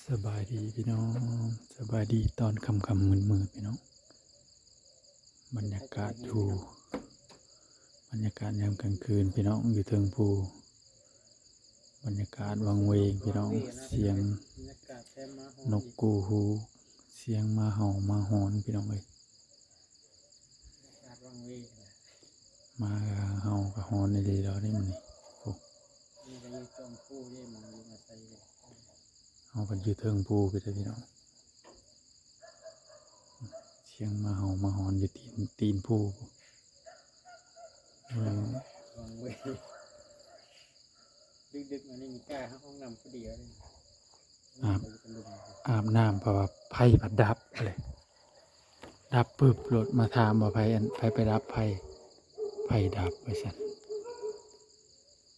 ສະບາຍດີພີ່ນ້ອງ, ສະບາຍດີຕອນຄ່ຳໆມືດໆພີ່ນ້ອງ. ບັນຍາກາດຢູ່ ບັນຍາກາດຍາມກາງຄືນພີ່ນ້ອງ ຢູ່ເທິງພູ. ບັນຍາກາດວັງເວງພີ່ນ້ອງ, ສຽງນົກກູ່ຫູກ, ສຽງໝາເຫົ່າໝາຫອນພີ່ນ້ອງເອີຍ. ໝາເຫົ່າກະຫອນອີ່ຫຼີແລ້ວເດ້ມື້ນີ້. ໂອ້ ເຮົາກໍຢູ່ເທິງພູພຸ້ນເດ້ພີ່ນ້ອງ. ສຽງໝາເຫົ່າໝາຫອນຢູ່ຕີນ ຕີນພູ. ເອີ ອືມ ດຶກໆມານີ້ມີກາຫ້ອງນ້ຳຜູ້ດຽວເດ້. ອາບ ອາບນ້ຳ ເພາະວ່າໄຟພັດດັບເລີຍ. ດັບປຶບໂລດ ມາຖາມວ່າໃຜ ອັນ ໃຜໄປດັບໄຟ? ໄຟດັບວ່າຊັ້ນ.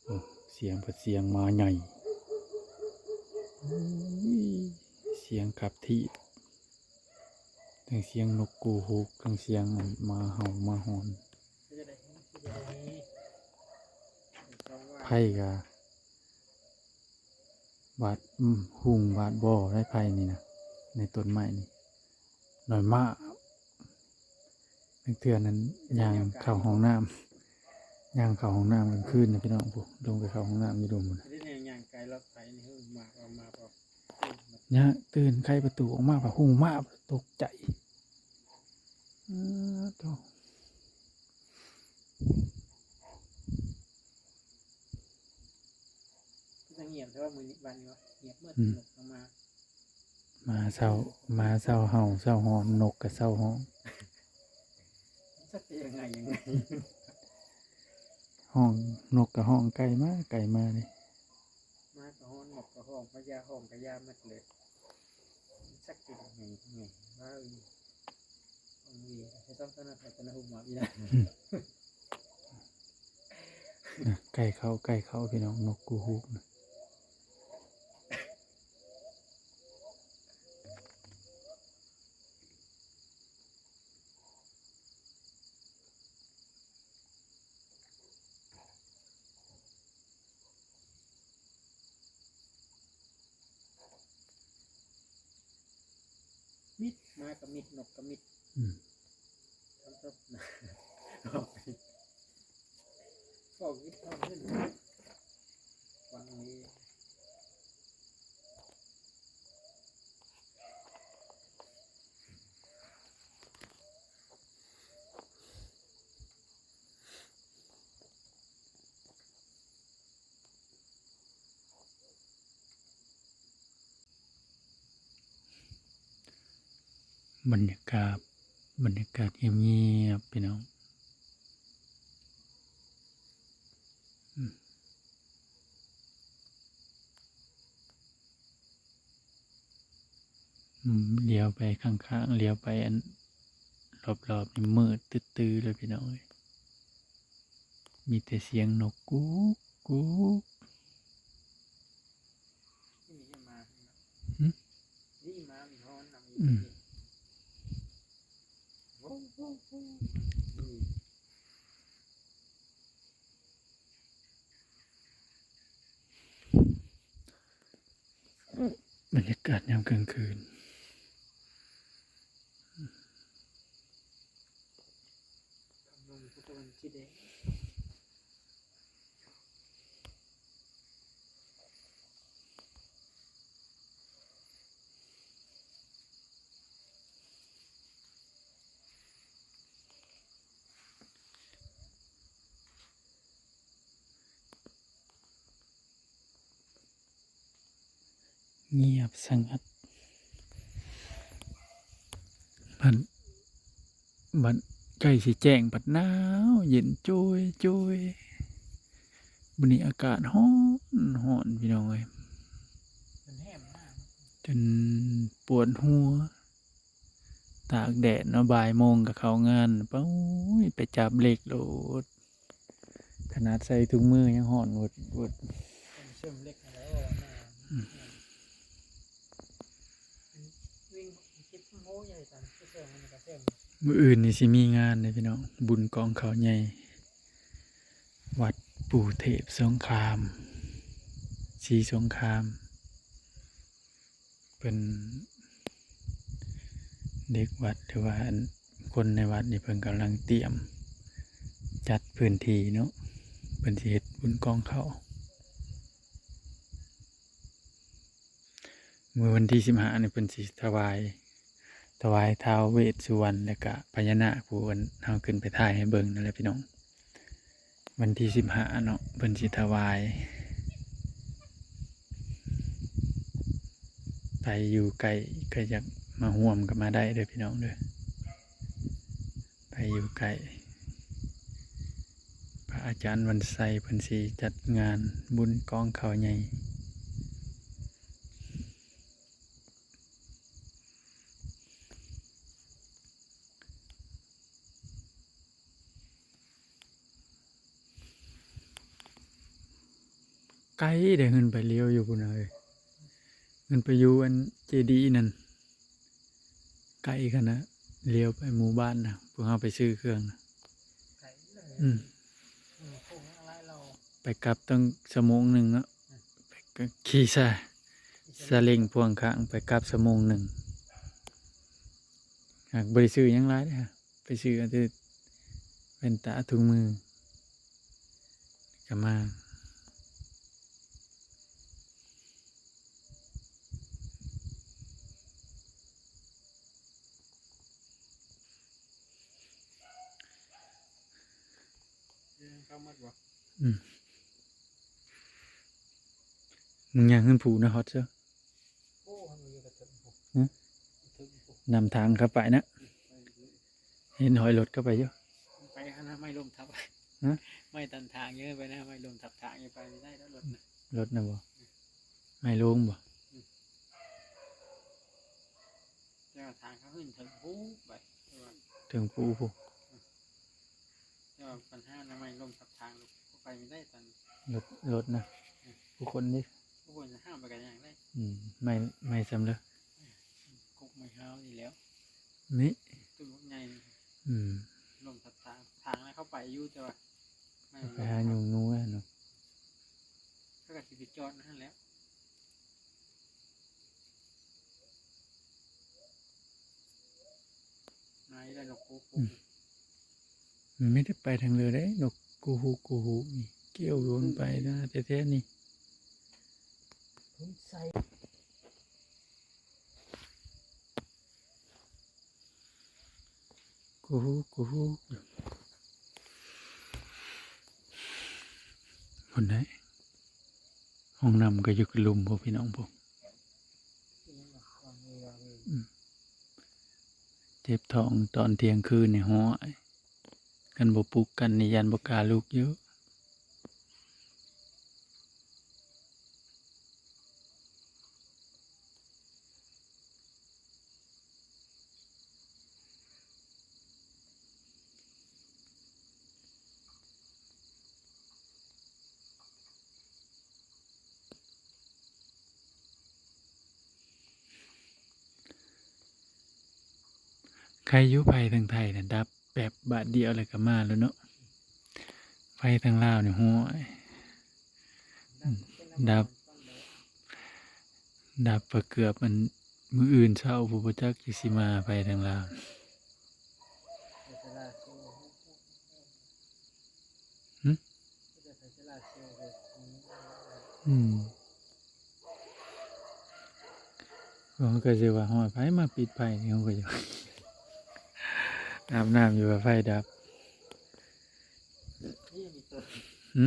ໂອ້ ສຽງເພິ່ນ ສຽງໝາໃຫຍ່. ໂອ້ຍ ສຽງຂັບຖີບ ທັງສຽງນົກກູ່ຫູກ ທັງສຽງ ອັນ ໝາເຫົ່າໝາຫອນ. ໄຟກະ ວາດ ອືມ ຫຸ່ງວາດບໍ່ໄດ້ໄຟນີ້ນະ ໃນຕົ້ນໄມ້ນີ້ ໜ້ອຍມາກ. ບາງເທື່ອນັ້ນຍ່າງເຂົ້າຫ້ອງນ້ຳ ຍ່າງເຂົ້າຫ້ອງນ້ຳກາງຄືນນະພີ່ນ້ອງ. ໂອ້ ລົງໄປເຂົ້າຫ້ອງນ້ຳຢູ່ດົງພຸ້ນນະ. ໄດ້ແນວຍ່າງໄກລອດໄຟນີ້ ຫຸ່ງມາກອອກມາບໍ່? ຍາກຕື່ນ ໄຂປະຕູອອກມາ ພະຫຸ່ງມາ ຕົກໃຈ. ເອີ ໂທ້. ຄືຈະງຽບແທ້ວ່າມື້ນີ້ ວັນນີ້ວະ ງຽບໝົດ. ອືມ ນົກກໍມາ ໝາເຊົາ ໝາເຊົາເຫົ່າເຊົາຫອນ ນົກກໍເຊົາຮ້ອງ. ຈັກຈະຍັງໄງຍັງໄງ ຮ້ອງ ນົກກໍຮ້ອງ ໄກ່ມາ ໄກ່ມານີ້. ໝາກໍຮ້ອງ ນົກກໍຮ້ອງ ພະຍາຮ້ອງ ພະຍາໝົດເລີຍ. ສັກເປັນຫຍັງ ຫຍັງ ຫຍັງ ເອີ ເອີ ໃຫ້ຕ້ອງ ຕ້ອງ ຕ້ອງຫຸບໝາກອີ່ນະ. ນະ ໃກ້ເຂົ້າ ໃກ້ເຂົ້າພີ່ນ້ອງ ນົກກູ່ຫູກນະ. ມິດ ໝາກໍມິດ ນົກກໍມິດ. ອືມ ເວົ້າວິດເວົ້າເງິນ ຫວັງດີ. ບັນຍາກາດ ບັນຍາກາດງຽບໆ ພີ່ນ້ອງ. ອືມ ອືມ ຫຼຽວໄປຂ້າງໆ ຫຼຽວໄປອັນ ລອບໆ ນີ້ມືດຕຶດໆ ເລີຍພີ່ນ້ອງເອີຍ. ມີແຕ່ສຽງນົກກຸກກຸກ. ຫຶ? ອືມ ບັນຍາກາດຍາມກາງຄືນ. ງຽບສະຫງັດ. ບັດ ບັດໃກ້ຊິແຈ້ງ ບັດໜາວເຢັນໂຈຍໂຈຍ. ມື້ນີ້ອາກາດຮ້ອນຮ້ອນ ພີ່ນ້ອງເອີຍ ຈົນປວດຫົວ. ຕາກແດດເນາະ ບ່າຍໂມງກໍເຂົ້າງານ ໂອ້ຍ ໄປຈັບເຫຼັກໂລດ. ຂະໜາດໃສ່ຖົງມືຍັງຮ້ອນເວີດໆ. ອືມ ມື້ອື່ນນີ້ຊິມີງານເດ້ພີ່ນ້ອງ ບຸນກອງເຂົ້າໃຫຍ່ ວັດປູ່ເທບສົງຄາມ ສີສົງຄາມ. ເພິ່ນ ເດັກວັດ ຫຼືວ່າອັນ ຄົນໃນວັດນີ້ ເພິ່ນກຳລັງຕຽມຈັດພື້ນທີ່ເນາະ ເພິ່ນຊິເຮັດບຸນກອງເຂົ້າ. ມື້ວັນທີສິບຫ້ານີ້ ເພິ່ນຊິຖວາຍ ຖວາຍທ້າວເວດສຸວັນ ແລ້ວກະພະຍານາກ ຜູ້ອັນ ເຮົາຂຶ້ນໄປຖ່າຍໃຫ້ເບິ່ງນັ້ນແຫຼະພີ່ນ້ອງ. ວັນທີສິບຫ້າເນາະ ເພິ່ນຊິຖວາຍ. ໃຜຢູ່ໃກ້ກະຢາກມາຮ່ວມກະມາໄດ້ເດີພີ່ນ້ອງເດີ. ໃຜຢູ່ໃກ້ ພະອາຈານວັນໄຊເພິ່ນຊິຈັດງານບຸນກອງເຂົ້າໃຫຍ່. ໄກເດ້ ເພິ່ນໄປລຽວຢູ່ພຸ້ນນະເອີຍ ເພິ່ນໄປຢູ່ອັນເຈດີນັ້ນ ໄກຂະໜາດ ລຽວໄປໝູ່ບ້ານນະ ພວກເຮົາໄປຊື້ເຄື່ອງນະ. ໄກເລີຍ ອືມ ເອີ ໂຄ້ງຍັງຫຼາຍລາວ ໄປກັບຕັ້ງຊົ່ວໂມງໜຶ່ງເນາະ ອືມ ໄປ ຂີ່ຊາ ຊາເລັງພ່ວງຂ້າງໄປກັບຊົ່ວໂມງໜຶ່ງ ຫາກບໍ່ໄດ້ຊື້ຫຍັງຫຼາຍເດ້ ໄປຊື້ເອົາແຕ່ແວ່ນຕາ ຖົງມື ກະມາ. ເອີ ເຂົ້າໝົດບໍ່? ອືມ ມຶງຍ່າງຂຶ້ນພູນະ ຮອດເຊີ. ໂອ້ ມັນຢູ່ກະເທິງພຸ້ນ ຫື? ກະເທິງພຸ້ນ ນຳທາງເຂົ້າໄປນະ ເຫັນຮອຍລົດເຂົ້າໄປຢູ່ ໄປຫັ້ນນະ ໄມ້ລົ້ມທັບ ຫື? ໄມ້ຕັນທາງຢູ່ ໄປນະ ໄມ້ລົ້ມທັບທາງຢູ່ ໄປບໍ່ໄດ້ດອກລົດນະ ລົດນະບໍ່? ອືມ ໄມ້ລົງບໍ່? ອືມ ແຕ່ວ່າທາງເຂົາຂຶ້ນເທິງພູໄປ ເທິງພູພຸ້ນ ອືມ ແຕ່ວ່າບັນຫານະ ໄມ້ລົ້ມທັບທາງ ໄປບໍ່ໄດ້ຕອນນີ້ ລົດ ລົດນະ ອືມ ຜູ້ຄົນນີ້ ຜູ້ຄົນຫ້າມໄປກະຫຍັງໄດ້ ອືມ ໄມ້ ໄມ້ຊ່ຳເລີ ອືມ ກົກໄມ້ຮ້າວນີ້ແຫຼ້ວ ນີ້ ຕົ້ນບັກໃຫຍ່ ອືມ ລົ້ມທັບທາງ ທາງນັ້ນເຂົ້າໄປຢູ່ ແຕ່ວ່າ ໄປຫາຍຸງນູເນາະ ເຂົາກະຊິໄປຈອດຫັ້ນແຫຼ້ວ. ໄປແລ້ວນົກກູ ອືມ ມັນໄມ່ໄດ້ໄປທາງເລີເດ້ ນົກກູຮູກກູຮູນີ້ ກ່ຽວໂຍນໄປນະແທ້ໆນີ້ ກູຮູ ກູຮູ ພຸ້ນໃດ໋ ຫ້ອງນ້ຳກະຢູ່ລຸ່ມພຸ້ນ ພີ່ນ້ອງພຸ້ນ ອືມ ເຈັບທ້ອງຕອນທ່ຽງຄືນນີ້ ໂຫຍ ຄັນບໍ່ປຸກກັນນີ້ ຢ້ານບໍ່ກ້າລຸກຢູ່. ໃຄຢູ່ ໄຟທາງໄທນະດັບແປັບບາດດຽວແລ້ວກະມາແລ້ວເນາະ ໄຟທາງລາວນີ້ ໂຫຍ ດັບ ດັບໄປເກືອບອັນ ມື້ອື່ນເຊົ້າພຸ້ນ ບໍ່ຈັກຊິມາ ໄຟທາງລາວ ຫຶ? ອືມ ເຂົາກະຊິວ່າ ໂຫຍ ໃຜມາປິດໄຟນີ້ ເຂົາກະຊິວ່າ ອາບນ້ຳຢູ່ວ່າໄຟດັບ ຫຶ?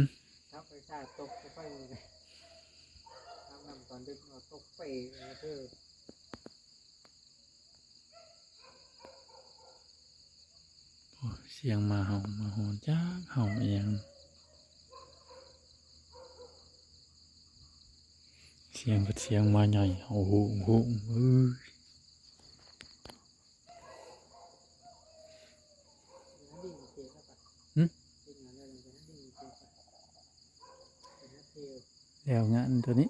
ໂອ້ ສຽງໝາເຫົ່າ ໝາເຫົ່າ ຈັກເຫົ່າອີ່ຫຍັງ ສຽງກະສຽງໝາໃຫຍ່ ເຫົ່າ ໂຫ ໂຫ ເອີຍ. ຫຶ? ແລ້ວງານໂຕນີ້.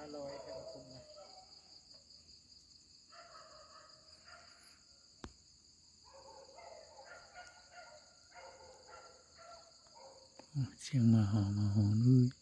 ອະຮ່ອຍແຕ່ບໍ່ຄຸ້ມນະ. ສຽງໝາເຫົ່າ ໝາເຫົ່າເອີຍ.